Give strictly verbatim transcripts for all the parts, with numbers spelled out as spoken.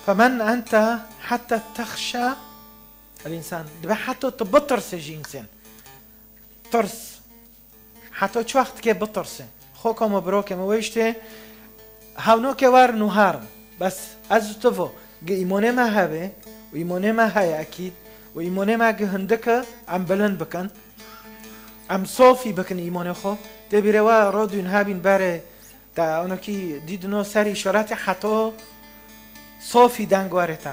Femen ente hetta texşa el-însan. Dibe heta tu bitirsî ji însan. Tirs. Heta çi wext dike bitirsî. Xweko me, birokê me, wê îştê hewnokê werin û herin. Bes ez û tu vo, gi îmonê me hebe û îmonê me heye ekîd û îmonê me gi hindik e, em bilind bikin. Em sofî bikin îmonê xwe. Tê bîrê we rodûn hebîn berê te onokî dîdino ser îşaretê heta sofî deng were te.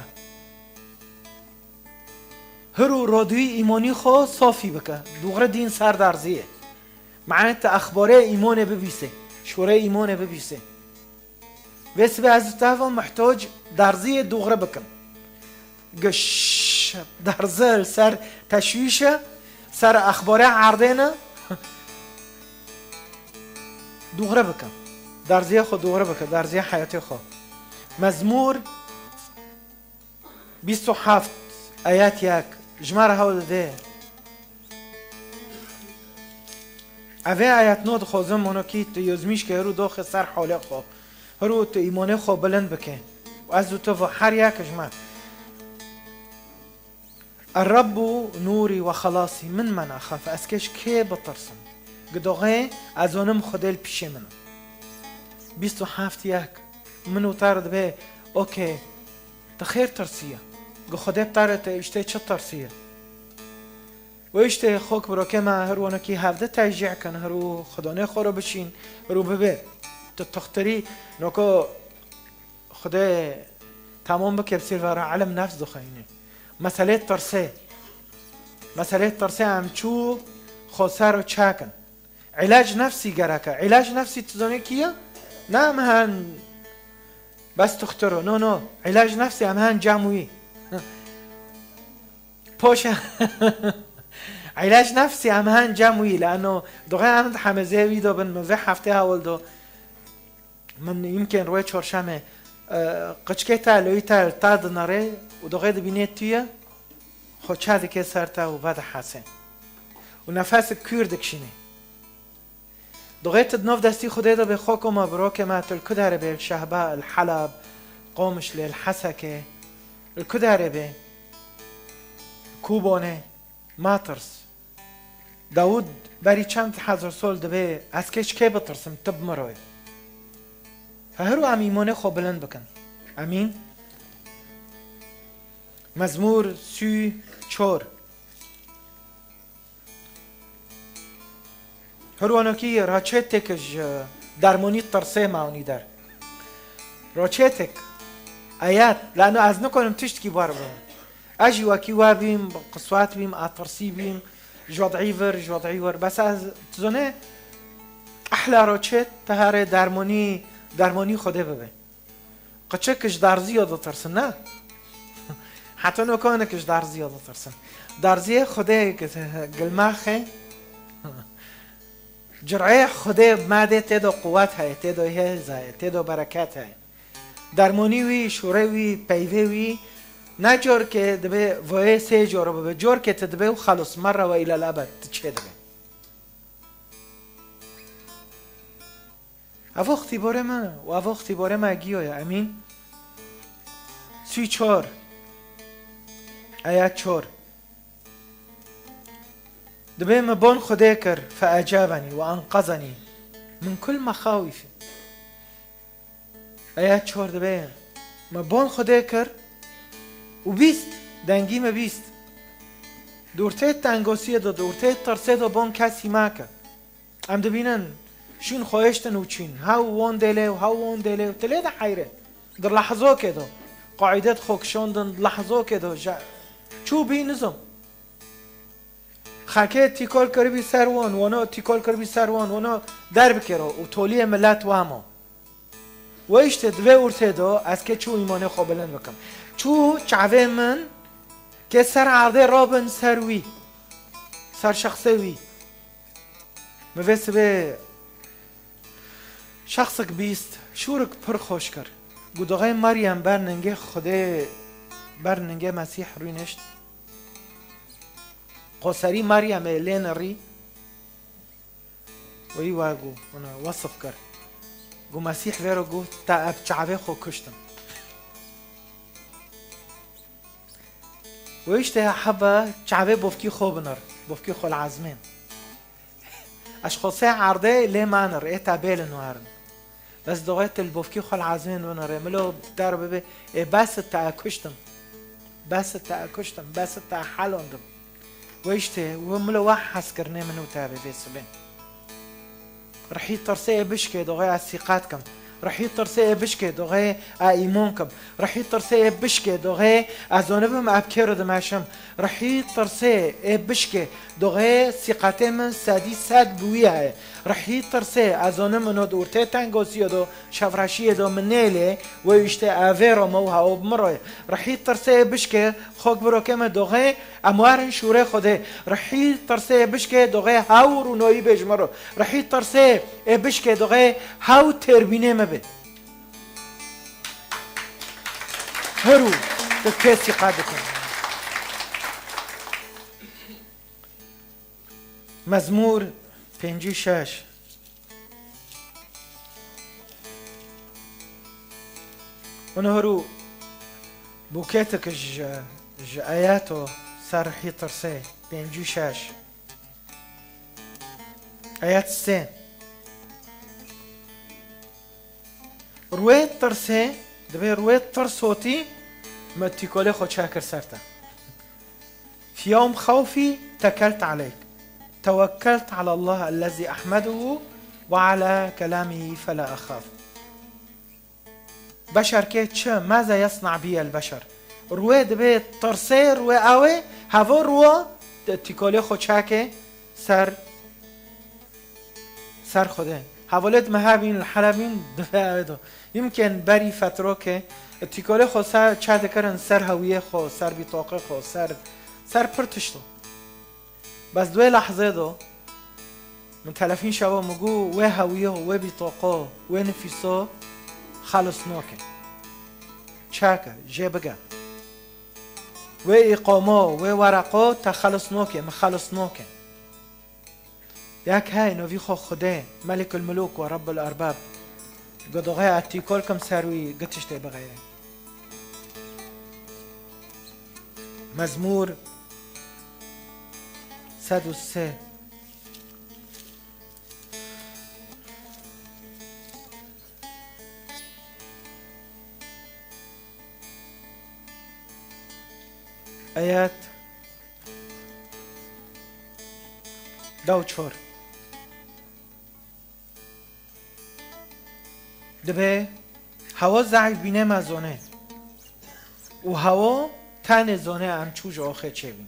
Hir û rodûyî îmonî xwe sofî bike. Dûxre dîn ser derziyê. Me'ne te exbarê îmonê bibîsê. Şûrê îmonê bibîsê. Vê sibê ez û te vo muhtoc derziyê dûxre bikin. Giş derzi li ser teşwîş e, ser exbarê erdê ne. Dûxre bike. Derziyê xwe dûxre bike. Derziyê heyatê xwe. Mezmûr bîst û heft, ayet yek, ji me re hewl dide. Evê ayet no dixwazim, onokî tu yozmîş ke, hir û doxê ser holê xwe. Hir û tu îmonê xwe bilind bike. Û ez û tu vo her yek ji me. Er-Rabbu nûrî we xelasî, min men axaf, ez kê ji kê bitirsim? Gidoxê ez zonim Xwedê li pişê min e. Bîst û heft yek. Min û te re dibe, okey, tu xêr tirsiye. Gi Xwedê bi te re te îştê çi tirsiye? Wê îştê xok birokê me hir wonekî hevde tecî kin, hir û xidonê xwe re bişîn, hir û bibe. Tu tuxtirî, noko Xwedê tamam bike bi sîr ve re elm nefs dixweyne. Meselê tirsê. Meselê tirsê em çû xwe ser çekin. Îlac nefsî gerek e. Îlac nefsî tu zanî kî ye? Ne em hen bes tuxtiro. No, no. Îlac nefsî em hen cem wî. Poşe. Îlac nefsî em hen cem wî. Lano doxê em di hemezê wî de bin, min vê heftê hewl do. Min yimkên rûyê çorşemê, e, qiçkê te, loyî te, ta dinere û doxê dibînê tu ye, xwe çe dike ser te û vedihese. Û nefesik kûr dikişînê. Doxê tu di nav destî Xwedê de bê, xweko me, birokê me, tu li ku derê bê, li Şehba, li Heleb, Qomişlê, li Hesekê, li ku derê bê, Kûbonê, matirs. Dawûd berî çend hezar sol dibê, ez kê ji kê bitirsim, tu bi min re ye. He, hiro em îmonê xwe bilind bikin. Emîn. Mezmûr sî û çar. Hir wanokî raçetêk ji dermonî tirsê me anî der. Raçetêk, ayet, lano ez nikarim tiştkî bar bim. Ez jî wekî we bîm, qiswet bîm, atirsî bîm, ji wed'î vir, ji wed'î wir. Bes ez, tu zanê, ehla raçet, te here dermonî, dermonî Xwedê bibe. Qiçik ji darziya ditirsin, ne? Heta nokanik ji darziya ditirsin. Darziyê Xwedê gilmaxê. Cireyê Xwedê madê tê de quwet heye, tê de hêz heye, tê de bereket heye. Dermonî wî, şûrê wî, peyvê wî, ne corkê dibe voyê sê cor bibe, corkê tu dibe û xelos merre ve îlel ebed tu çê dibe. Evo xtîborê me û evo xtîborê me giyo ye, emîn. Sî çor. Eya çor. Dibe me bon Xwedê kir, fe ecabenî ve enqezenî min kul mexawîfî. Eya çor dibe me bon Xwedê kir û bîst, dengî me bîst. Di ortê tengosiyê de, di ortê tirsê de bon kesî make. Em dibînin, şûn xweştin û çîn. Hew won dêlê û hew won dêlê û tu lê de heyre. Di lehzokê de. Qaîdet xwe kişandin di lehzokê de. Je-, çû bî nizam. Xelkê tîkol kiribî ser wan, wana tîkol kiribî ser wan, wana derbikero û toliyê milet wamo. Wê îşte di vê ortê de ez kê çû îmanê xwe bilind bikim. Çû çavê min kê ser erdê rabin ser wî. Ser şexsê wî. Min vê sibê şexsek bîst, şûrik pir xweş kir. Got, doxê Meryem ber ningê Xwedê, ber ningê Mesîh rûnişt. Qoserî Meryemê lê nerî. Wî wa got, ona wesif kir. Got, Mesîh vê re got, te ev çavê xwe kuştin. Wê işte heba çavê bofkî xwe binir, bofkî xwe li ezmên. Ez xwe sê erdê lê manir, ê te bêlin werin. Bes doxê tu li bofkî xwe li ezmên binirê, milo der bibe, ê bes te kuştim. Bes te kuştim, bes te helondim. Wê işte, wê milo wah hez kirinê min û te bê vê sibê. Rihî tirsê ê bişkê doxê ez sîqat kim. Rihî tirsê ê bişkê doxê ez îmon kim. Rihî tirsê ê bişkê doxê ez zonibim ev kêro dimeşim. Rihî tirsê ê bişkê doxê sîqatê min sedî sed bi wî heye. Rihî tirsê ez zonim ino di ortê tengosiyê do, şevreşiyê do min nêlê, wê işte evê ro me û hewo bi min ro ye. Rihî tirsê ê bişkê xok birokê me doxê Em werin şûrê Xwedê. Rihî tirsê bişkê doxê hew rûnoyî bê ji me re. Rihî tirsê ê bişkê doxê hew têrbînê me bê. Herû tu kê sîqa dikin. Mezmûr pêncî şeş. Hûn hûrû bûkêtik ji, ji eyato ser hî tirsê pêncî şeş. Eyat sê. Rûyê tirsê, dibê rûyê tirsotî me tîkolê xwe çakir ser te. في يوم خوفي اتكلت عليك، توكلت على الله الذي أحمده وعلى كلامه فلا أخاف. Beşer kê çi, ماذا يصنع بي البشر؟ Rûyê dibê tirsê, rûyê ew ê, hevo rûwa tîkolê xwe çakê ser, ser Xwedê. Hevalêt me hebîn li Helebîn dibê ew do. Yimkên berî fetrokê, tîkolê xwe ser, çe dikirin ser hewiyê xwe, ser bîtoqê xwe, ser, ser pir tişto. Bes di wê lehzê do, min telefîn şevo, min got, wê hewiyo, wê bîtoqo, wê nifîso, xelisnoke. Çeke, jê bige. Wê îqomo, wê wereqo, te xelisnoke, min xelisnoke. Yek hey, novî xwe Xwedê, Melikul Mulûk we Rebbul Erbab. Godoxê etî kolkim ser wî, gi tiştê bixeyre. Mezmûr sed û sê. Eyat da û çar. Dibê hewa zeîf bîne me zonê. Û hewa tenê zonê em çû ji oxê çêbîn.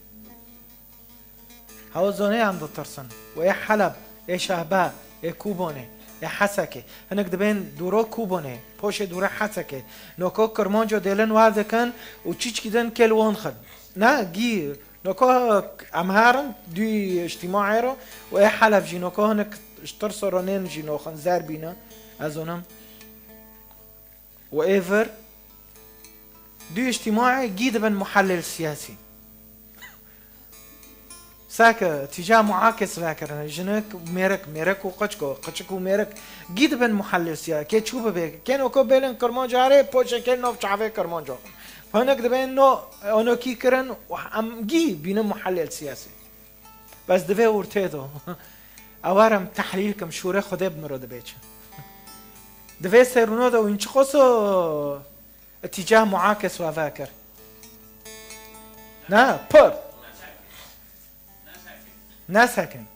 Hewa zonê em ditirsin. Û ê Heleb, ê Şehbe, ê Kûbonê, ê Hesekê. Hinek dibên dûro Kûbonê, poşê dûre Hesekê. Noko Kirmanco dêlin wa dikin û çîçkî din kêl won xin. Na, gî, noko em herin dû îctîmaê ro û ê Heleb jî noko hinek ji tirso ro nên jî noxin zer bîne, ez zonim. Û ê vir dû îctîmaê gî dibin muhellil siyasî. Sake tîja muakes vekirin, jinik û mêrik, mêrik û qiçko, qiçik û mêrik gî dibin muhellil siyasî. Kê çû bibe, kê noko bêlin Kirmanco herê, poşekê nov çavê Kirmanco. Hinek dibên no, onokî kirin û em gî bînin muhellil siyasî. Bes divê ortê do. Ew em tehlîl kim, şûrê Xwedê bi min re dibê çi. Divê serûno de wîn çi qoso îtîca muakes we vekir. Na, pir. Nesekin.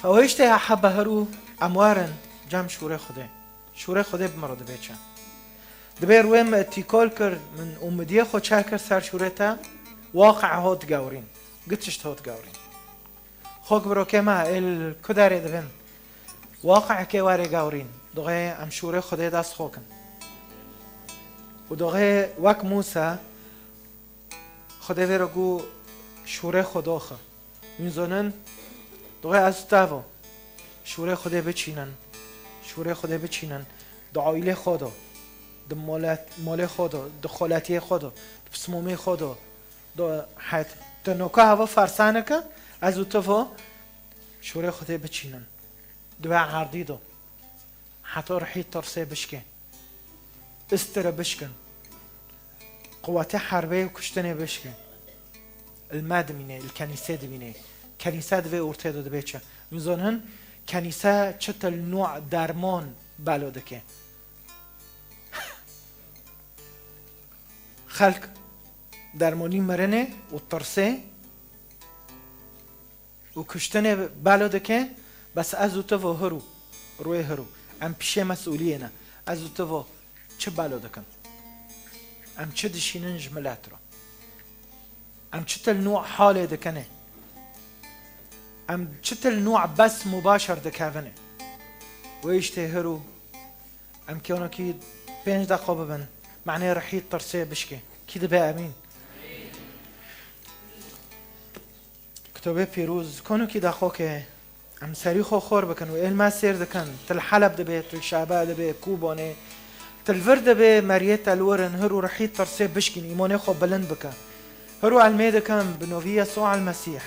Fe wê işte ya hebe herû em werin cem şûrê Xwedê. Şûrê Xwedê bi min re dibê çi. Dibê rûyê min tîkol kir, min umidiyê xwe çer kir ser şûrê te, waqe hot gewrîn. Gi tişt hot gewrîn. Xok birokê me ê li ku derê dibin. Waqekê were gewrîn. Doxê em şûrê Xwedê dest xwe kin. Û doxê wek Mûsa, Xwedê vê re got şûrê xwe doxe. Hûn zonin, doxê ez tevo. Şûrê Xwedê biçînin. Şûrê Xwedê biçînin. Di aîlê xwe de. Di molet-, molê xwe de. Di xoletiyê xwe de. Di pismomê xwe de. Do het. Tu noka hava fersaneke, ez û tu vo şûrê Xwedê biçînin. Di we erdî de. Heta rihî tirsê bişkê. Istire bişkin. Quwetê herbê û kuştinê bişke. Li me dimîne, li kenîsê dimîne. Kenîse di vê ortê de dibe çi? Hûn zanin, kenîse çi til nû derman belo dike? Xelk dermanî mirinê û tirsê û kuştinê belo dike, bes ez û tu vo hirû, rûyê hirû. Em pişê mesûliyê ne. Ez û tu vo çi belo dikin? Em çi dişînin ji milet re? Em çi til nû halê dikine? Em çi til nû bes mubaşer dikevine? Wê îştê hirû, em kênokî pênc deqa bibin, manê rihî tirsê bişke. Kî dibe emîn? Kitobê Pîroz, konokî daxo ke em serî xwe xor bikin û êl me sêr dikin, til Heleb dibe, til Şaba dibe, Kûbonê, til vir dibe, meriyê te li wir in, hir û rihî tirsê bişkîn, îmonê xwe bilind bike. Hir û elmê dikim, bi novî Yesûa El Mesîh.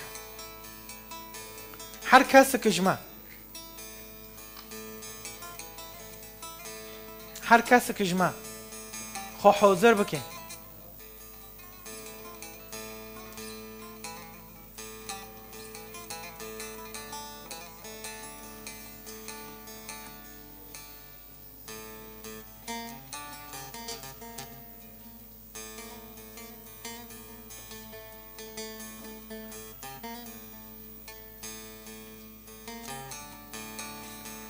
Her kesik ji me, her kesik ji me xwe hozir bike.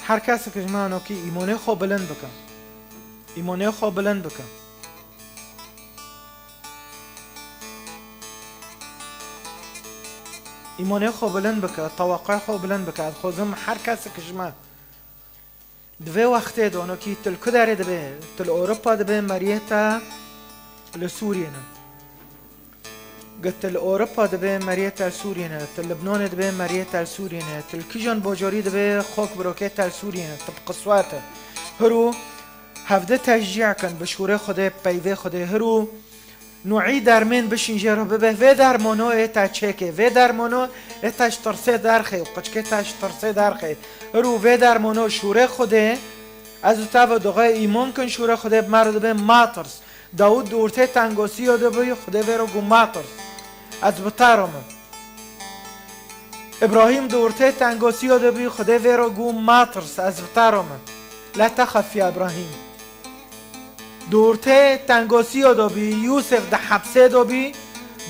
Her kesek ji me anokî îmonê xwe bilind bike. Îmonê xwe bilind bike. Îmonê xwe bilind bike, teweqe xwe bilind bike. Ez xwezim her kesek ji me di vê wextê de anokî til ku derê dibe, til Ewropa dibe, meriyê te li Sûriyê ne. Got, til Ewropa dibe meriyê te li Sûriyê ne, til Libnanê dibe meriyê te li Sûriyê ne, til kijan bajarî dibe xok birokê te li Sûriyê ne, tu bi qiswet e. Hiro hevde teşcî kin, bi şûrê Xwedê, peyvê Xwedê, hiro nûî dermên bişîn jê re bibe, vê dermono ê te çêke, vê dermono ê te ji tirsê derxê û qiçkê te ji tirsê derxê. Hiro vê dermono şûrê Xwedê, ez û te ve doxê îmon kin şûrê Xwedê bi me re dibe matirs. Dawûd di ortê tengosiya de bû, Xwedê vê re got, matirs, ez bi te re me. Îbrahîm di ortê tengosiya de bû, Xwedê vê re got, matirs, ez bi te re me. La texef ya Îbrahîm. Di ortê tengosiya de bû, Yûsif di hepsê de bû,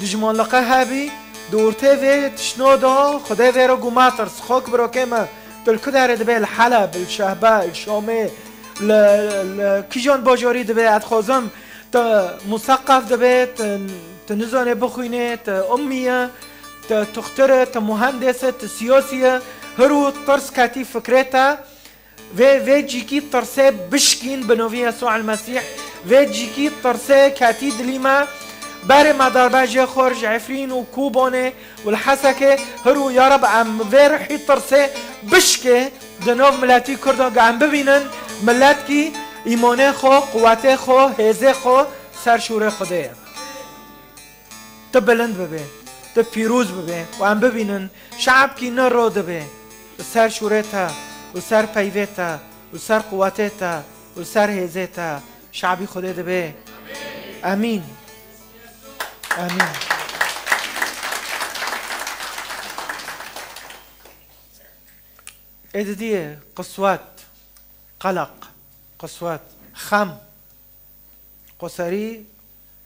dijmanliqe hebî, di ortê vê tiştno de Xwedê vê re got, matirs, xok birokê me, tu li ku derê dibe, li Heleb, li Şehbe, li Şamê, li, li kîjan bajarî dibe, ez dixwazim, tu museqef dibe, tu, tu nizane bixwîne, tu ummî ye, tu tuxtir e, tu muhendis e, tu siyasî ye, hiro tirs ketî fikrê te, vê, vê cîkî tirsê bişkîn bi novî Yesûa El Mesîh, vê cîkî tirsê ketî dilî me, berê me darbe jê xor ji Efrîn û Kûbonê û li Hesekê, hiro ya Reb em vê rihî tirsê bişkê, Di nav miletî Kurdan ge em bibînin, miletkî îmonê xwe, quwetê xwe, hêzê xwe ser şûrê Xwedê ye. Tu bilind bibe, tu pîroz bibe û em bibînin, şe'bkî ne ro dibe, li ser şûrê te û ser peyvê te û ser quwetê te û ser hêzê te şe'bî Xwedê dibe. Emîn. Emîn. Ê didiyê qiswet, qeleq, qiswet, xem, qoserî,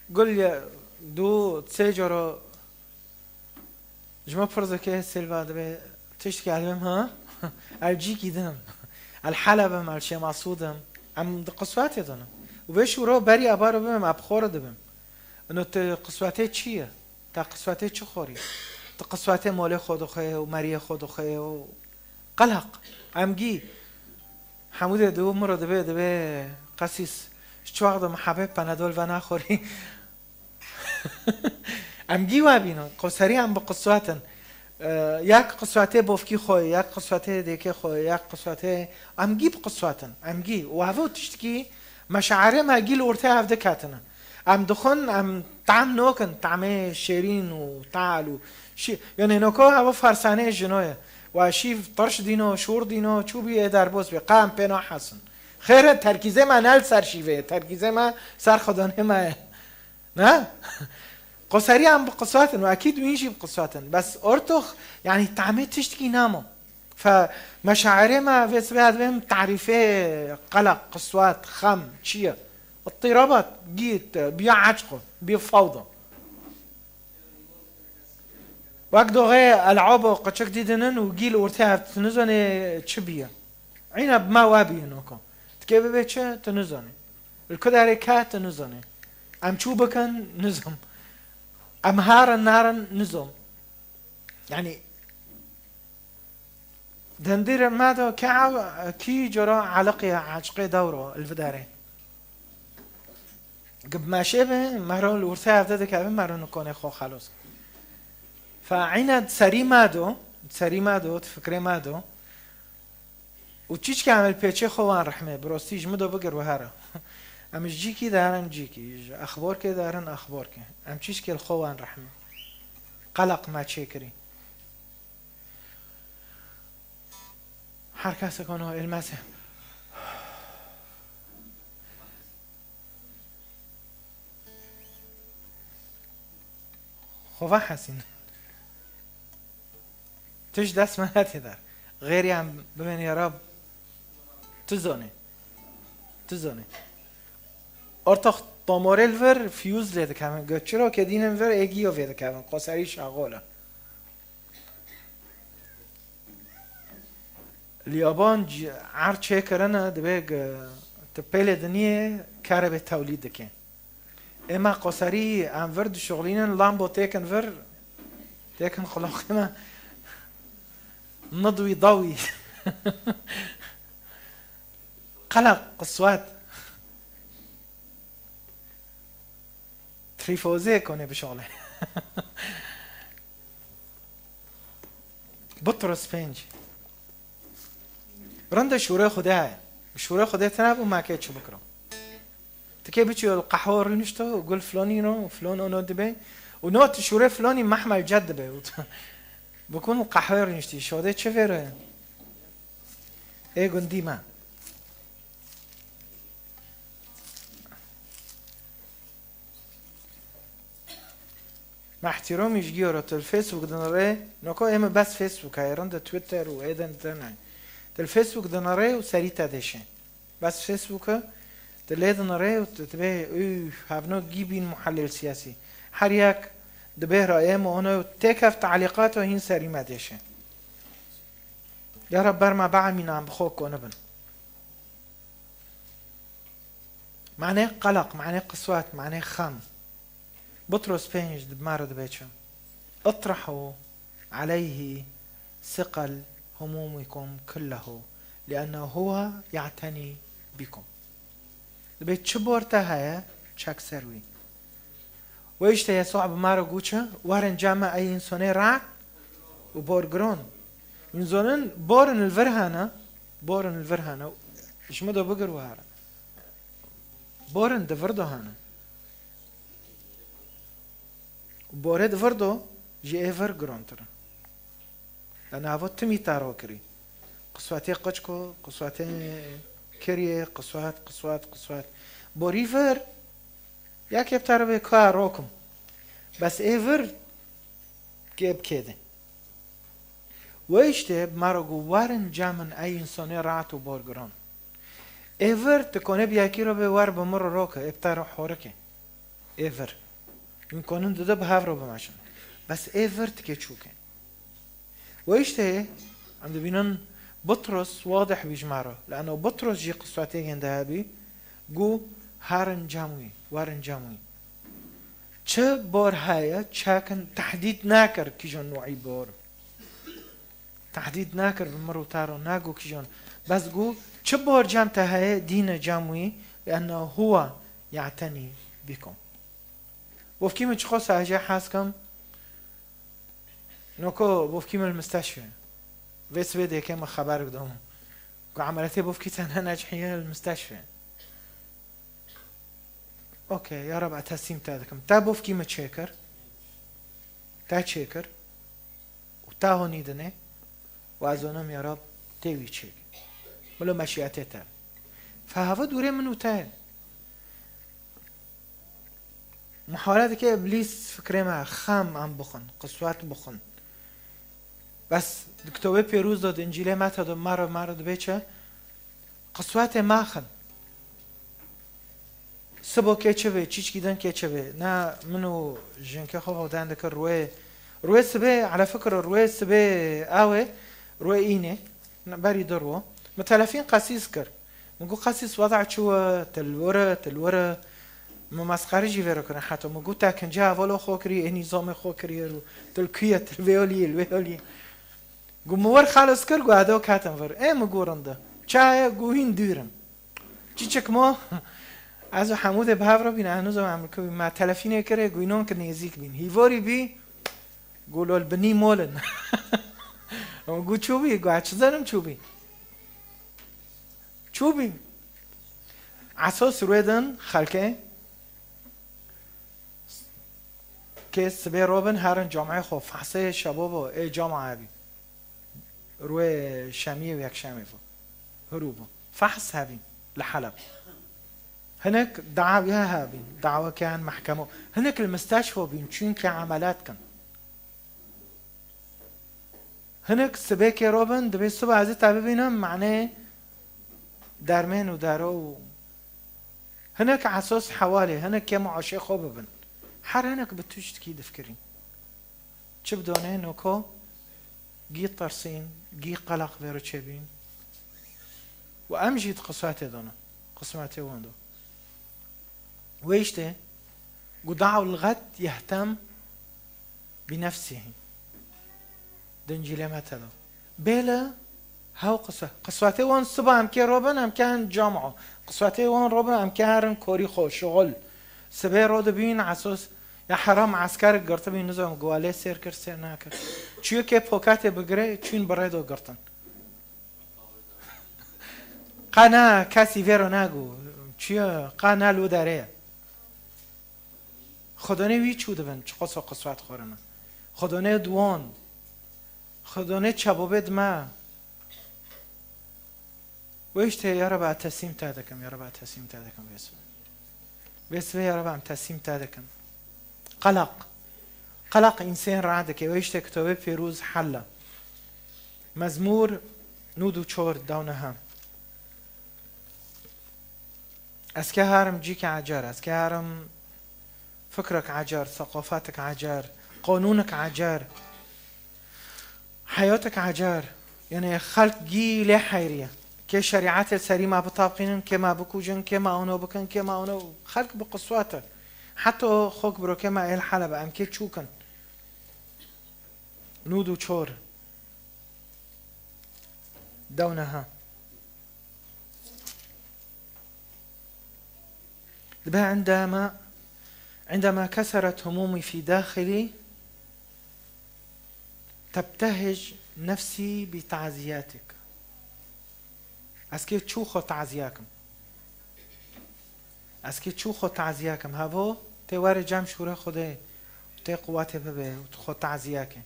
gul ye, du, sê coro ji me pirs dike, Silva, dibê tiştekî ez bim, ha? El cîkî din im. El Heleb im, el Şêmasûd im. Em di qiswetê de ne. Û vê şûro berî ebaro bibim, ez bi xwe re dibim. Ino tu qiswetê çi ye? Te qiswetê çi xorî? Tu qiswetê molê xwe dixwe û meriyê xwe dixwe û qeleq. Em gî hemû dê diwû min re dibê, dibê qesîs. Ji çi wext de min hebê Panadol venaxorî. Em gî we bînin. Qoserî em bi qiswet in. Ee, yek qiswetê bofkî xwe, yek qiswetê dêkê xwe, yek qiswetê, em gî bi qiswet in. Em gî. Û hevû tiştekî meşairê me gî li ortê hev diketine. Em dixwin, em tam nokin, tamê şêrîn û tal û şî-, yanê noko ew fersanê jino ye. Wa şîv tirş dîno, şûr dîno, çû bî ê derbas bê. Qe em pê nahesin. Xêr e, terkîzê me ne li ser şîvê ye, terkîzê me ser xwedanê me ye. Ne? Qoseriyan bi qiswat in û ekîd wîn jî bi qiswat in. Bes ortox, yanî tamê tiştkî namo. Fe meşairê me vê sibê dibêm tarîfê qelaq, qiswat, xem, çi ye? Îttîrabat, gît, biya eşqo, biya fawda. Wek doxê el'abo qeçek dîdinin û gî li ortê hev tu nizanê çi bîye. Îna bi me we bîye noko. Tikê bibe çi, tu nizanê. Li ku derê ke, tu nizanê. Em çû bikin, nizam. Em herin, nerin, nizam. Yanî, dendîr me de ke ew, kî cora eleqê, eşqê dewro, li vi derê. Gib meşê be, mero li ortê evde dikeve, mero nikonê xwe xelos. Fe îna serî me do, serî me do, fikrê me do. Û çîçke em li pêçê xwe wan rehmê, bi rostî ji min do bigir û here. Em ji cîkî derin cîkî, ji exborkê derin exborkê. Em çîçke li xwe wan rehmê. Qeleq me çêkirî. Her kesek ono elmase. Xwe vehesîn. Tişt dest me netê der. Xêrî em bimên ya Rab. Tu zonê. Tu zonê. Ortox tomorê li vir fiyûz lê dikevin. Got çiro ke dînin vir êgiyo vê dikevin. Qoserî şaxol e. Li yaban c-, erd çêkirine, divê g-, tu pêlê diniyê kerê bê tewlîd dike. Êma qoserî em vir dişuxlînin, lambo têkin vir, têkin qulaqê me. Nidwî dawî. Qeleq, qiswet. Trîfozê konê bişuxle. Butrus pênc. Rinde şûrê Xwedê heye. Şûrê Xwedê tine bû, ma kê çi bikiro. Tikê biçî li qehwe rûnişto û gul flonî no, flon ono dibe. Û no tu şûrê flonî mehmel ced dibe. Û tu bikun li qehwe rûniştî. Şodê çi vêre? Ê gundî me. Me ihtiramî ji giyo re, tu li Facebook dinirê, noko ê me bes Facebook heye, rinde Twitter û êdin te ne. Tu li Facebook dinirê û serî te dêşe. Bes Facebook e, tu lê dinirê û tu dibê, üf, hevno gî bîn muhellil siyasî. Her yek dibê rayê me ono û têkef talîqato hîn serî me dêşe. Ya Rab, ber me biemînan bi xwe konibin. Manê qeleq, manê qiswet, manê xem. Butros pênc di me re dibe çi? اطرحوا عليه ثقل همومكم كله لأنه هو يعتني بكم. Dibe çi bor te heye, çek ser wî. Wê işte Yesûa bi me re got çi? Werin cem min ey însonê rahat û bor giron. Însonin borin li vir hene, borin li vir hene. Ji min do bigir û here. Borin di vir do hene. Û borê di vir do ji ê vir girontir in. Yanî havo timî te ro kirî. Qiswetê qiçko, qiswetê kiriyê, qiswet, qiswet, qiswet. Borî vir, ya kê bi te re bê ka rokim. Bes ê vir, kê bi kê de. Wê işte bi me re got, werin cem min ey însanê rahat û borgiran. Ê vir, tu konê bi yekî re bê wer bi min re roke, ê bi te re horike. Ê vir. Hûn konin dide bi hev re bimeşin. Bes ê vir tikê çûke. Wê işte, em dibînin Butros wadih bî ji me re. Li eno Butros jî qiswetê gênde hebî, gu herin cem wî, werin cem wî. Çi bor heye, çekin tehdîd nakir kîjan nû'î bor. Tehdîd nakir bi mir û te re, nago kîjan. Bes gu, çi bor cem te heye, dîne cem wî, li eno huwa ya'teni bikum. Bofkî min çiqo sahece hez kim, Noko bofkî min li misteşfê. Vê sibê dêkê min xeber bidom. Ku emeliyatê bofkî te ne necihî ye li misteşfê. Okey, ya Rab, ez teslîm te dikim. Te bofkî min çêkir. Te çêkir. Û te honî dinê. Û ez zonim ya Rab tê wî çêk. Milo meşiyetê te. Fehava dûrê min û te. Muhawele dike Îblîs fikrê me, xem em bixwin, qiswet bixwin. Bes di Kitobê Pêrûz de, di Încîlê Meta de, mero, mero dibê çi? Qiswetê me xin. Sibo kê çi bê, çîçkî din kê çi bê. Ne min û jinkê xwe voden dikir ruê, ruê sibê, ala fikir ruê sibê ew ê, ruê înê, berî du ro. Min telefîn qesîs kir. Min got, "Qesîs, weda çi we, tu li wir e, tu li wir e." Min mesxerî jî vêro kirin heta. Min got, "Te kincê hevala xwe kirî, ê nîzamê xwe kirî ro. Tu li ku ye, tu li vê alî yê, li wê alî yê." Got, "Min wir xelas kir, got, edo ketim vir." Ê min got, "Rind e. Çaye?" Got, "Hîn dûr in." Çiçik mo? Ez û Hemûdê bi hev re bîn, ez nizam em li ku bîn. Me telefînê kirê, got, "Înan ki nêzîk bîn." Hîvorî bî, got, "Lol binî mol in." Got, "Çû bî?" Got, "Çi zanim çû bî." Çû bî. Esos rûê din xelkê kê sibê robin herin camê xwe, fehsê şebo bo, ê cama hebî. Rûê şemiyê û yekşemê bo. Hirû bo. Fehs hebîn li Heleb. Hinek dawiya hebîn, daweke yan mehkemo. Hinek li misteşfo bîn, çunkî emelat kin. Hinek sibê kê robin, dibê siba ez ê te bibînim, manê dermên û dero û hinek esos hewalê, hinek kê muaşê xwe bibin. Her hinek bi tiştkî difikirîn. Çi bidonê noko, gî tersîn, gî qelaq vêro çêbîn. Û em jî di qismetê de ne. Qismetê wan de. Wê işte, gu daw lixet yehtem bi nefsihî. Dincîlê me telo. Bêle hew qise. Qiswetê wan siba em kê robin, em kê hin camo. Qiswetê wan robin, em kê herin korî xwe, şixul. Sibê ro dibîn, esos, ya heram esker girtibîn, nizam, guvalê sêr kir, sêr nakir. Çiyo kê pokatê bigire, çûn bi rê do girtin. Qa na, kesî vêro nago. Çiyo, qa na lo derê. Xwedonê wî çû dibin, çiqas o qiswet xwe rine. Xwedonê diwan. Xwedonê çebobê dime. Wê işte ya Reba teslîm te dikim, ya Reba teslîm te dikim vê sibê. Vê sibê ya Reba em teslîm te dikim. Qelaq. Qelaq însên radike. Wê işte kitobê pêrûz helle. Mezmûr nûd û çor dewneha. Ez ke herim cîke ecer, ez ke herim fikrek ecer, seqafetek ecer, qanûnek ecer, heyatek ecer. Yanî xelk gî lê heyriye. Kê şerîetê serî ma bitabqînin, kê ma bikujin, kê ma ono bikin, kê ma ono. Xelk bi qiswet e. Heta xok biro kê ma êl Heleb e, em kê çûkin. Nûd û çor. Dewneha. Dibe عندما، عندما كثرت همومي في داخلي، تبتهج نفسي بتعزياتك. Ez kê çû xwe taziya kim. Ez kê çû xwe taziya kim. Hevo, tê were cem şûrê Xwedê, tê quwetê bibe û tu xwe taziya ke.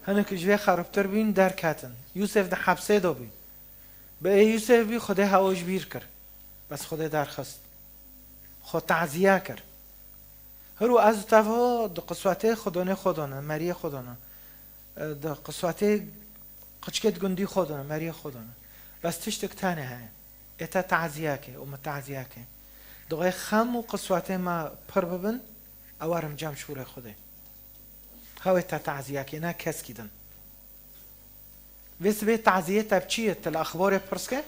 Hinek ji vê xeribtir bîn, derketin. Yûsef di hepsê de bî. Bi ê Yûsef bî, Xwedê hewa ji bîr kir. Bes Xwedê derxist. Xwe taziya kir. Hiro ez û tevo di qiswetê Xwedonê Xwedona, meriyê Xwedona. Di qiswetê qiçkê di gundî Xwedona, meriyê Xwedona. Bes tiştek tenê heye. Ê te taziya ke û min taziya ke. Doxê xem û qiswetê me pir bibin, ew erim cem şûrê Xwedê. Hewê te taziya ke, ne keskî din. Vê sibê taziyê te bi çi ye? Te li exborê pirs ke?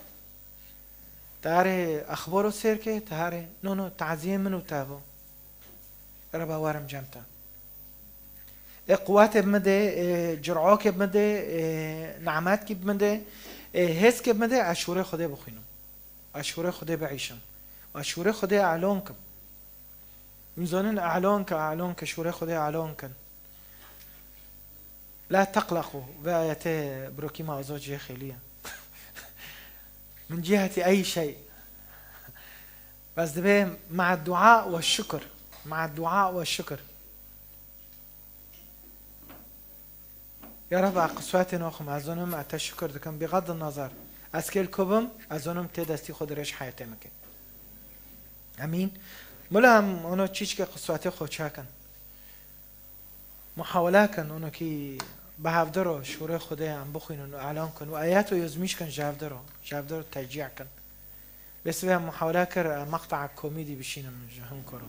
Te herê exboro sêr ke, te herê, no, no, taziyê min û te bo. Reba werim cem te. Ê quwetê bi min de, ê cirokê bi min de, ê nimetkî bi min de, ê hêzkê bi min de, ez şûrê Xwedê bixwînim. Ez şûrê Xwedê biîşim. Ez şûrê Xwedê elon kim. Em zonin elon ke, elon ke, şûrê Xwedê elon kin. لا تقلقوا, vê ayetê birokî me Azad jê xêliye. من جهة أي شيء. Bes dibe مع الدعاء والشكر. مع الدعاء والشكر. Ya Reb, a qiswetên oxim, ez zonim, a te şikir dikim, bixed nazar. Ez kêl kubim, ez zonim tê destî xwe dirêj heyetê min ke. Emîn. Mila em ono çîçkê qiswetê xwe çakin. Muhawele kin, ono kî bi hevdiro şûrê Xwedê em bixwînin û elan kin û ayet û yozmîş kin ji hevdiro, ji hevdiro tecîh kin. Lê sibê em muhawele kir, em maqtaek komîdî bişînim ji hin kuro.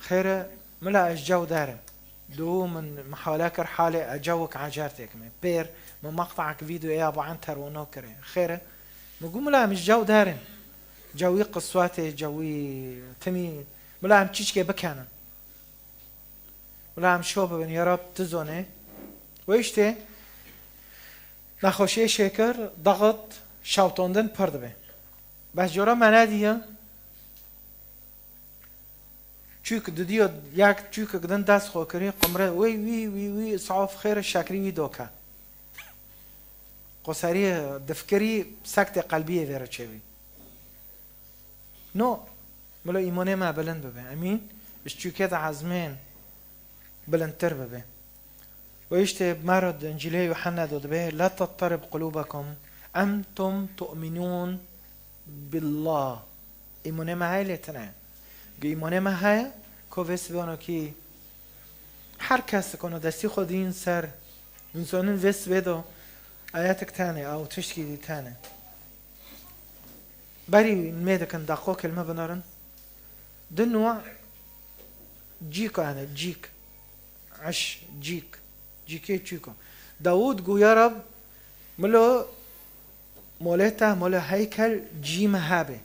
Xêr e, mila ez caw darim. Dû min muhawele kir halê ez cawik ecer têkime. Pêr min maqtaek vîdeoya bo enterwono kirê. Xêr e, min gu mila em ji caw darin. Cawî qiswetê, cawî timî. Mila em çîçkê bikenin. Mila em şo bibin, ya Rab, tu zonê. Wê îştê nexweşiyê şêkir, daxit, şewtondin pir dibe. Bes cora me nediye. Çûk didiyo, yek çûkek din dest xwe kirî, qumre, wê wî, wî, wî, saf xêr şekrî wî doke. Qoserî difikirî sektê qelbiyê vê re çêbî. No, milo îmonê me bilind bibe. Emîn, ji çûkê de ezmên bilindtir bibe. Wê îştê mero di Încîlê Yuhanna de dibe, "La tettarib qulubekum, entum tu'minun billah." Îmonê me heye lê tine. Gi îmonê me heye, ko vê sibê ono kî her kes ono destî xwe dîn ser, însanın vê sibê do ayetik tane, ew tiştkî dî tane. Berî mê dikin daqo kelme binarin. Di nû cîk ane, cîk. Eş, cîk. Cîkê çûko. Dawûd gu ya Rab, milo molê te, molo heykel cî me hebe.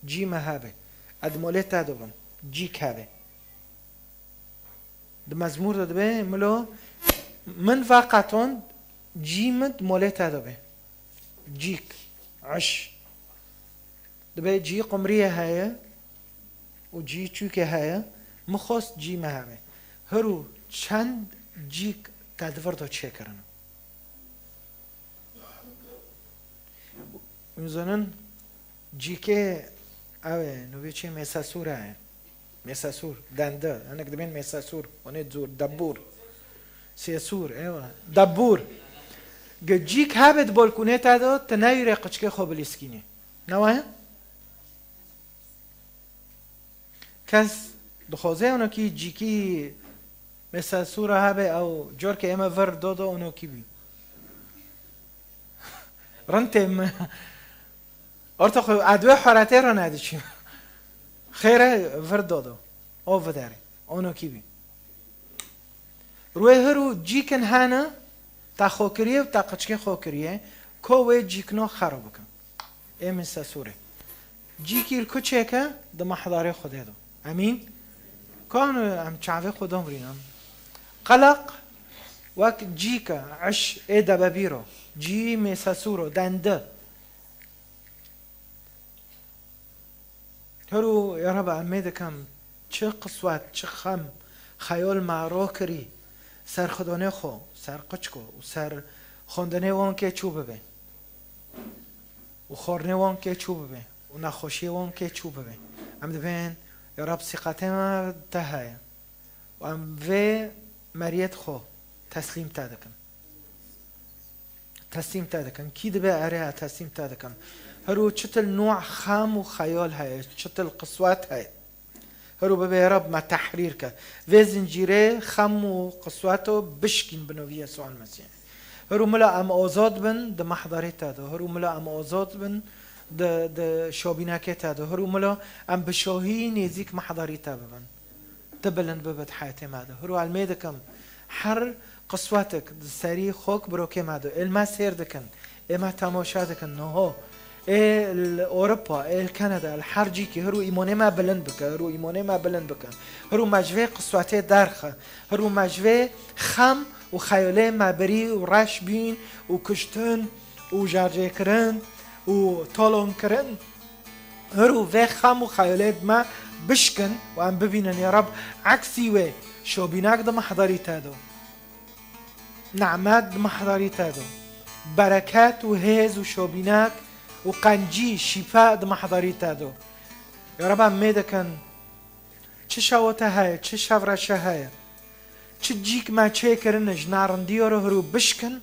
Cî me hebe. Ez molê te dibim. Cîk hebe. Di mezmûr de dibe, milo, min va qeton cî min di molê te de be. Cîk, iş. Dibe cî qumriyê heye û cî çûkê heye, min xwest cî me hebe. Hir û çend cîk te di vir de çêkirin. Hûn zanin cîkê ew e, nûvê çi mêsesûr e. Mêsesûr, dende. Hinek dibên mêsesûr, hûnê zûr, debûr. Sêsûr, ewa. Debûr. Ge cîk hebe di bolkûnê te de, tu newîrê qiçkê xwe bilîskînî. Ne wa ye? Kes dixwaze onokî cîkî mesela sûra hebe ew cor ke eme vir dodo onokî bî. Rintê mi. Orta xwe edwe xorate ro nediçî. Xêre vir dodo. O videre. Onokî bî. Ruê hir û cîkin hene, ta xo kiriye û ta qiçkê xo kiriye, ko wê cîkno xero bikin. Ê min sesûrê. Cîkî li kuçêke di mehdarê Xwedê do. Emîn? Kan em çavê xwe domrînin. Qeleq wek cîke, iş ê debebîro, cî mêsesûro, dendi. Hero ya Reba, em mê dikim, çi qiswet, çi xem, xeyol me ro kirî, ser xidonê xwe, ser qiçko û ser xwendinê wan kê çû bibe. Û xornê wan kê çû bibe. Û nexweşiyê wan kê çû bibe. Em dibên, ya Reb, sîqetê me te heye. Û em vê meriyet xwe teslîm te dikin. Teslîm te dikin. Kî dibe erê, ez teslîm te dikim. Hero çitil nû xem û xeyal heye, çitil qiswet heye. Hero bibe Reb me tehrîr ke. Vê zincîrê xem û qisweto bişkîn bi novî Yesûa Mesîh. Hero mila em azad bin di mehdarê te de. Hero mila em azad bin di, di şobînekê te de. Hero mila em bi şohî nêzîk mehdarî te bibin. Tu bilind bibe di heyetê me de. Hiro elmê dikim. Her qiswetik di serî xok birokê me de. Ê me sêr dikin. Ê me temaşe dikin. Niho. Ê li Ewropa, ê li Kanada, li her cîkî. Hiro îmonê me bilind bike. Hiro îmonê me bilind bike. Hiro me ji vê qiswetê derxe. Hiro me ji vê xem û xeyalê me birî û reş bîn û kuştin û jarcêkirin û talonkirin. Hiro vê xem û xeyalê di me bişkin û em bibînin, ya Reb, eksî wê şobînek di mehdarî te do. Nehmet di mehdarî te do. Bereket û hêz û şobînek û qencî, şîfa di mehdarî te do. Ya Reb, em mê dikin, çi şewite heye, çi şevreşe heye. Çi cîk me çêkirine ji narindî ro hiro bişkin,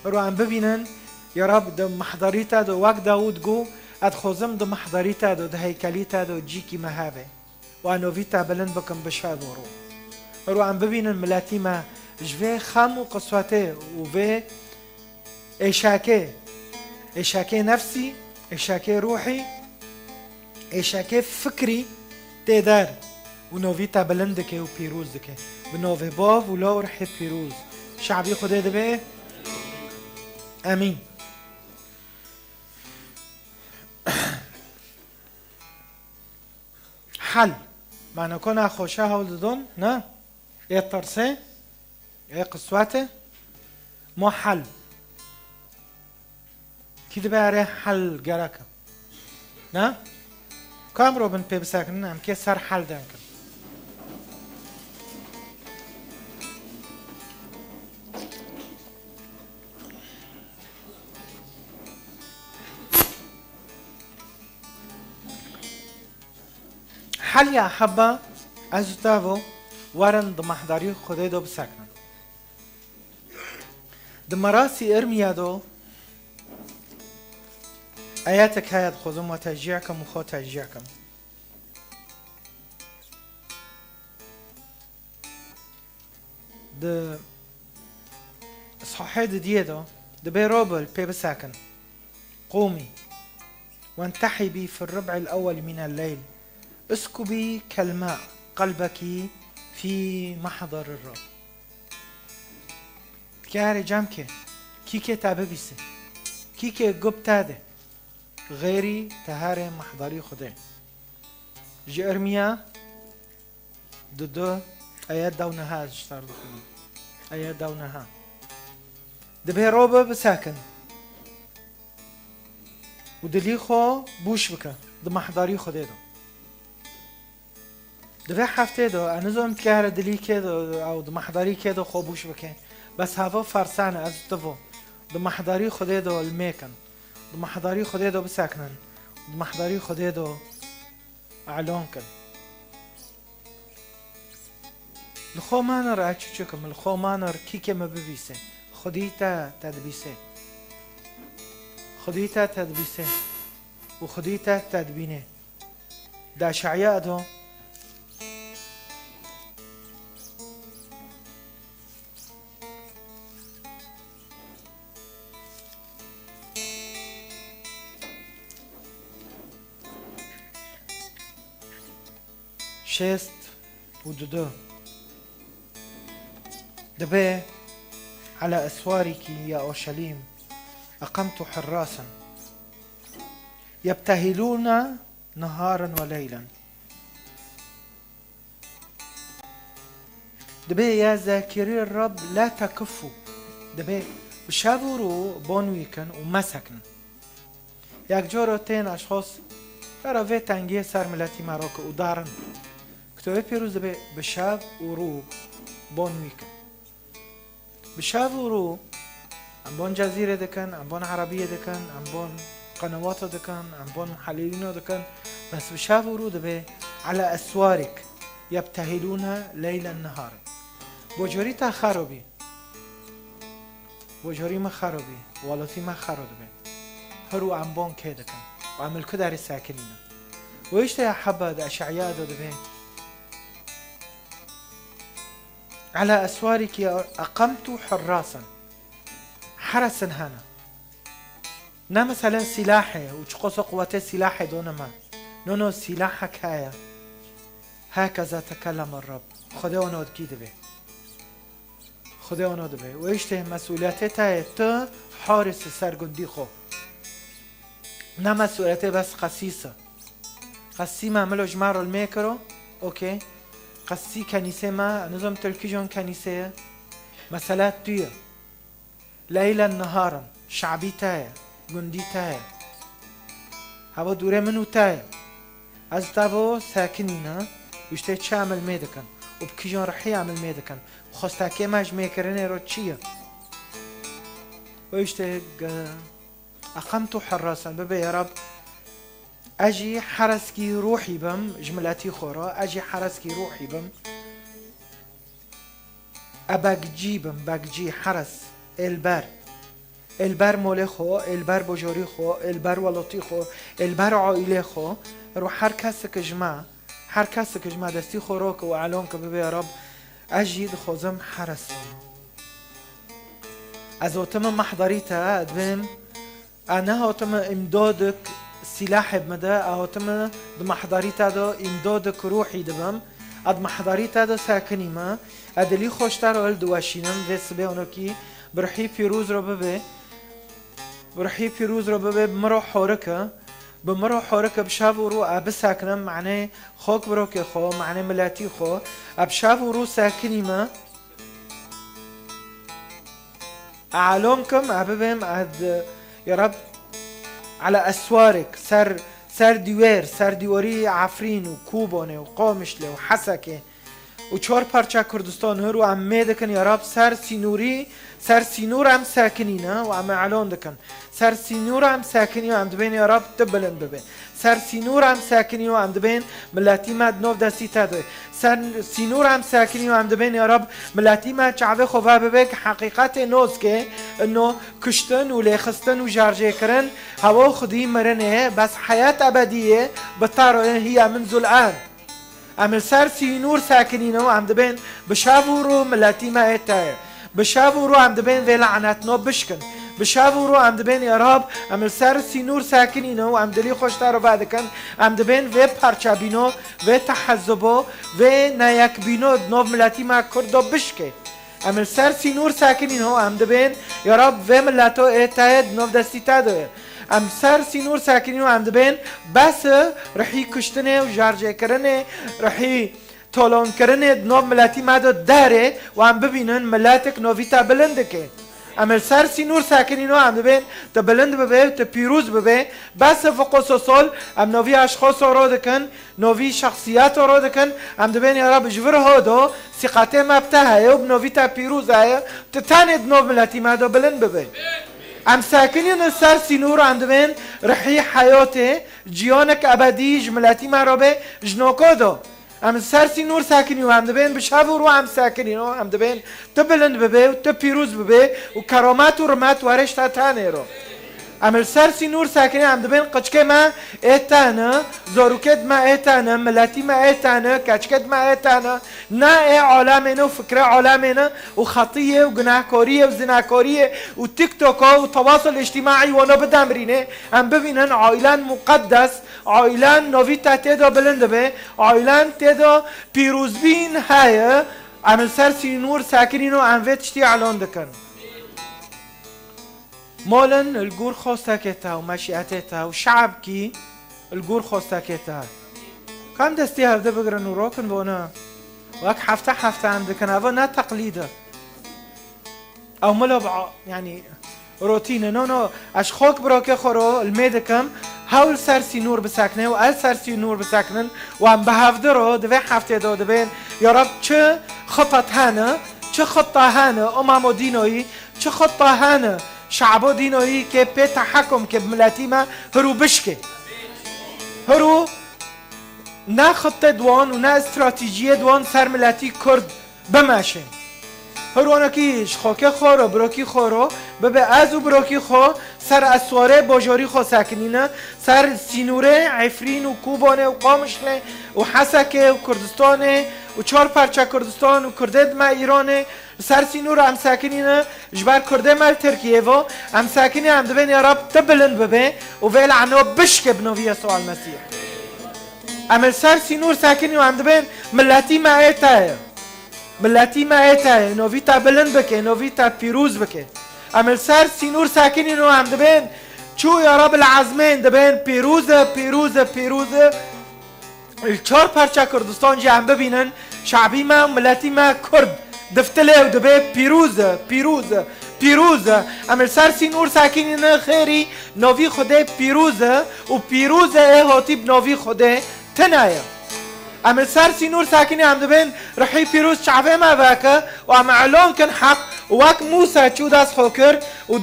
hiro em bibînin, ya Rab, di mehdarî te de wek Dawûd got, Ez dixwazim di mehderî te de, di heykelî te de cîkî me hebe. Û ez novî te bilind bikim bi şev û rû. Her û em bibînin miletî me ji vê xem û qiswetê û vê êşekê, êşekê nefsî, êşekê ruhî, êşekê fikrî tê der û novî te bilind dike û pîroz dike. Bi navê Bav û Law û Rihê Pîroz. Şabî Xwedê dibê. Emîn. Hel. Maneko nexweşe hewl didon, ne? Ê tirsê, ê qiswetê. Ma hel. Kî dibe erê hel gerek e? Ne? Ka em robin pê bisekinin, em kê ser hel denkin. Heliya heba ez û te vo werin di mehdarî Xwedê de bisekinin. Di Mirasî Irmiya de ayetek heye, dixwazim we teşcî kim û xwe teşcî kim. Di sahê didiyê de dibê robil pê bisekin. قومي وانتحبي في الربع الأول من الليل، اسكبي كالماء قلبك في محضر الرب. Dikare cem ke, kî ke te bibîse, kî ke gup te de, xêrî te here mehdarî Xwedê. Ji Irmiya Dudu, aya dewneha ez ji ser dixwînim. Aya dewneha. Dibê robe bisekin. Û dilî xwe bûş bike. Di mehdarî Xwedê de. Di vê heftê de, ez nizanim ti here dilî kê de, ew di mehdarî kê de xwe bûş bike. Bes hava fersane, ez ti vo. Di mehdarî Xwedê de li mêkin. Di mehdarî Xwedê de bisekinin. Di mehdarî Xwedê de elan kin. Li xwe manir ez çi çikim, li xwe manir kî ke me bibîse. Xwedî te, te dibîse. Xwedî te, te dibîse. Û Xwedî te, te dibîne. Di Eşeya do. Şêst û dudu. Dibê, على أسوارك يا أورشليم أقمت حراسا يبتهلون نهارا وليلا. Dibê يا ذاكري الرب لا تكفوا. Dibê bi şev û rû bon wî kin û mesekinin. Yek coro tên eşxos vera vê tengiyê ser miletî me rok û darin. Kitobê Pîroz dibê bi şev û rû bon wî kin. Bi şev û rû em bon Cezîrê dikin, em bon Erebiyê dikin, em bon qenewata dikin, em bon muhelîlîna dikin. Bes bi şev û rû dibê على أسوارك يبتهلون ليلا نهارا. Bo corî te xero bî. Bo corî me xero bî. Welatî me xero dibe. Her û em bon kê dikin. Û em li ku derê sekinîne. Û îşte ya heba di Eşeya de dibê. على أسوارك يا أقمت حراسا. Herasin hene. Ne mesele sîlahê û çiqoso quwetê sîlahê done me. No, no, sîlahek heye. هكذا تكلم الرب. Xwedê ono dikî dibe. Xwedê ono dibe. Û îşte mesûliyetê te ye, tu haris ser gundî xwe. Ne mesûliyetê bes qesîs e. Qesî me milo ji me re li mêkiro, okey. Qesî kenîsê me, nizam tirkî jon kenîsê ye. Mesele tu ye. Leylen niharin, şabî te ye, gundî te ye. Heva dûrê min û te ye. Ez te bo sekinîne, û îşte çi em li mê dikin. Û bi kîjon rihî em li mê dikin. Xwestekê me ji mêkirinê re çi ye? Û îşte ge-, أقمت حراسا, bibê ya Rab, ez jî hereskî ruhî bim ji miletî xwe re, ez jî hereskî ruhî bim. E bekcî bim, bekcî, heres, êlber. ê li ber molê xwe, ê li ber bojorî xwe, ê li ber welatî xwe, ê li ber aîlê xwe, her û her kesek ji me, her kesek ji me destî xwe roke û elon ke bibê ya Rab, ez jî dixwazim heresim. Ez hotime mehdarî te, ez dibêm, ez nehatime îmdadek sîlahê bime de, ez hatime di mehdarî te de îmdadek ruhî dibim, ez di mehdarî te de sekinîme, ez dilî xwe ji te re hildiweşînim, vê sibê onokî bi ruhî pîroz re bibê, bi ruhî pîroz re bibê, bi min re horike, bi min re horike, bi şev û rû ez bisekinim, manê xok birokê xwe, manê miletî xwe, ez bi şev û rû sekinîme. Elom kim, ez bibêm, ez, ya Rab, ala eswarek, ser, ser dîwêr, ser dîwarî Efrîn û Kobanê û Qamişlê û Hesekê û çar parça Kurdistan hir û em mê dikin, ya Rab, ser sînorî, ser sînor em sekinîne û em elon dikin. Ser sînor em sekinî û em dibên, ya Rab, tu bilind bibê. Ser sînor em sekinî û em dibên miletî me di nov destî te de. Ser sînor em sekinî û em dibên, ya Rab, miletî me çavê xwe ve bibe ki heqîqetê noz ke, ino kuştin û lêxistin û jarjêkirin hewa xwedî mirinê, bes heyat ebedî yê bi te re hiya min zul an. Em li ser sînor sekinîne û em dibên bi şev û rû miletî me ê te ye. Bi şev û rû em dibên vê lanetno bişkin. Bi şev û rû em dibên ya Rab, em li ser sînor sekinîne û em dilî xwe ji te re vedikin. Em dibên vê parçebîno, vê tehezubo, vê neyekbîno di nov miletî me Kurdo bişkê. Em li ser sînor sekinîne û em dibên ya Rab, vê mileto ê te ye di nov destî te de ye. Em ser sînor sekinîne û em dibên bes e rihî kuştinê û jarjêkirinê, rihî tolonkirinê di nov miletî me de derê û em bibînin miletik novî te bilind dike. Em li ser sînor sekinîne û em dibên tu bilind bibê û tu pîroz bibê. Bes e fiqo sosol, em novî aşxoso ro dikin, novî şexsiyato ro dikin. Em dibên ya Rab ji vir ho do sîqetê me bi te heye û bi novî te pîroz heye, tu tenê di nov miletî me de bilind bibê. Em sekinîne ser sînor, em dibên rihî heyatê, ciyanek ebedî ji miletî me re bê, ji noko do. Em li ser sînor sekinî û em dibên bi şev û rû em sekinî û em dibên tu bilind bibê û tu pîroz bibê û keramet û rimet were ji te tenê ro. Em li ser sînor sekinî em dibên qiçkê me ê te ne, zorokê di me ê te ne, miletî me ê te ne, keçikê di me ê te ne, ne ê alemê ne û fikrê alemê ne û xetiyê û gunehkariyê û zinakariyê û TikToka û tewasul îctimaî wano bidemrînê, em bibînin ailen muqeddes, ailen novî te tê de bilind dibe, ailen tê de pîrozbîn heye, em li ser sînor sekinîn û em vê tiştî elon dikin. Molin li gor xwestekê te û meşîetê te û şe'bkî li gor xwestekê te. Ka em destê hevde bigirin û rokin bona. Wek hefte hefte em dikin, eva ne teqlîd e. Ew milo bi a-, yanî rotîn e. No, no, ez xok birokê xwe ro li mê dikim, hewl ser sînor bisekne û ez ser sînor biseknin û em bi hevdi ro di vê heftê de dibên, ya Rab, çi xitat hene, çi xitta hene, o mamo dînoyî, çi xitta hene, şabo dînoyî kê pê tehekum ke bi miletî me hirû bişkê. Hirû ne xitte di wan û ne stratejiyê di wan ser miletî Kurd bimeşin. Hironekî ji xokê xwe re, birokî xwe re, bibe ez û birokî xwe ser eswarê bojorî xwe sekinîne, ser sînorê Efrîn û Kobanê û Qamişlê û Hesekê û Kurdistanê û çar parça Kurdistan û Kurdê di me Îranê, li ser sînor em sekinîne, ji ber Kurdê me li Tirkiyê ve, em sekinî em dibên ya Rab tu bilind bibe û vê lano bişke bi novî Yesû El Mesîh. Em li ser sînor sekinî û em dibên miletî me ê te ye. Miletî me ê te ye, novî te bilind bike, novî te pîroz bike. Em li ser sînor sekinîn û em dibên, çû ya Rab el Ezmên dibên, pîroz e, pîroz e, pîroz e. Li çar parça Kurdistan jî em bibînin, şabî me û miletî me Kurd diftilê û dibê, pîroz e, pîroz e, pîroz e. Em li ser sînor sekinîne, xêrî novî Xwedê pîroz e û pîroz e ê hatî bi novî Xwedê tune ye. Em li ser sînor sekinî em dibên rihî pîroz çavê me veke û em elon kin heq û wek Mûsa çû dest xwe kir û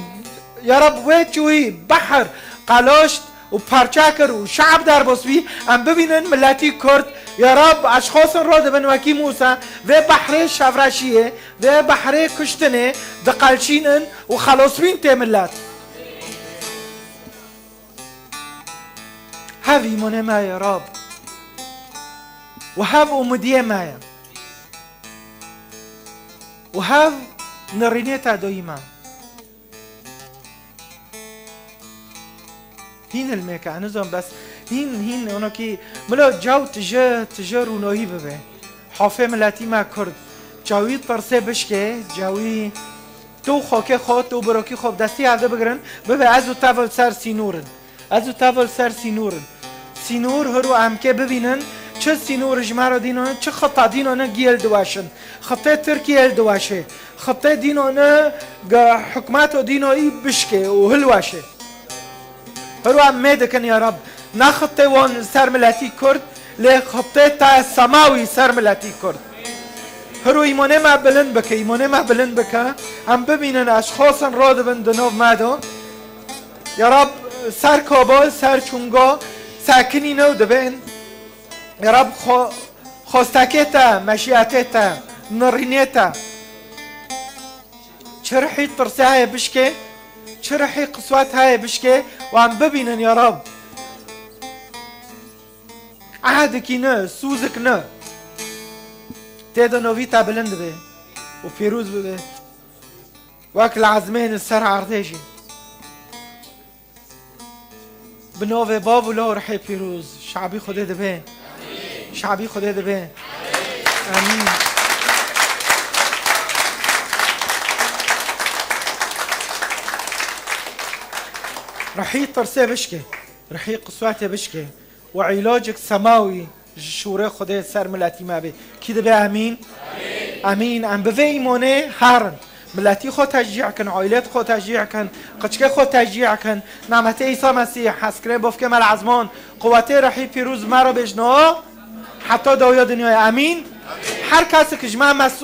ya Rab wê çûyî behr qeloşt û parça kir û şe'b derbas bî, em bibînin miletî Kurd, ya Rab, eşxosin ro dibin wekî Mûsa, vê behrê şevreşiyê, vê behrê kuştinê diqelşînin û xelosbîn tê milet. Hev îmanê me ye Rab. Û hev umidiyê me ye. Û hev nirînê te doyî me. Hîn hilmêke, nizam bes hîn, hîn, onokî milo caw tije, tije rûnoyî bibe. Hafê miletî me Kurd. Cawî tirsê bişke, cawî tu xokê xo, tu birokî xo bi destî hevde bigirin, bibe ez û tev li ser sînûr in. Ez û tev li ser sînûr in. Sînûr hiro em kê bibînin, çi sînûr ji me re dîno ne, çi xita dîno ne giyê li diweşin. Xitê Tirkiye li diweşê. Xitê dîno ne ge hikûmeto dîno î bişkê û hilweşê. Hiro em mê dikin ya Rab. Ne xitê wan li ser miletî Kurd, lê xitê te semawî ser miletî Kurd. Hiro îmanê me bilind bike, îmanê me bilind bike. Em bibînin eşxasin radibin di nav me de. Ya Rab, ser Kabul, ser Çunga, sekinî new dibên. Ya Rab, xwe-, xwestekê te, meşiyetê te, nirînê te. Çi rihî tirsê heye bişkê, çi rihî qiswet heye bişkê, wan bibînin ya Rab. Ehdikî ne, sûzik ne. Tê de novî te bilind be û pîroz bibe. Wek li ezmên li ser erdê jî. Bi navê Bav û Lal û Rihê Pîroz, şabî Xwedê dibe. Şabî Xwedê dibe. Amîn. Rihî tirsê bişke. Rihî qiswetê bişke. Û îlacek semawî ji şûrê Xwedê ser miletî me bê. Kî dibe emîn? Emîn. Em bi vê îmonê herin. Miletî xwe teşcî kin, aîlê xwe teşcî kin, qiçkê xwe teşcî kin. Nametê Îsa Mesîh, hezkirin bofkê me li ezman, quwetê Rihî Pîroz me re bêjno. Heta dawiya dinyayê. Emîn. Her kesek ji me mesûl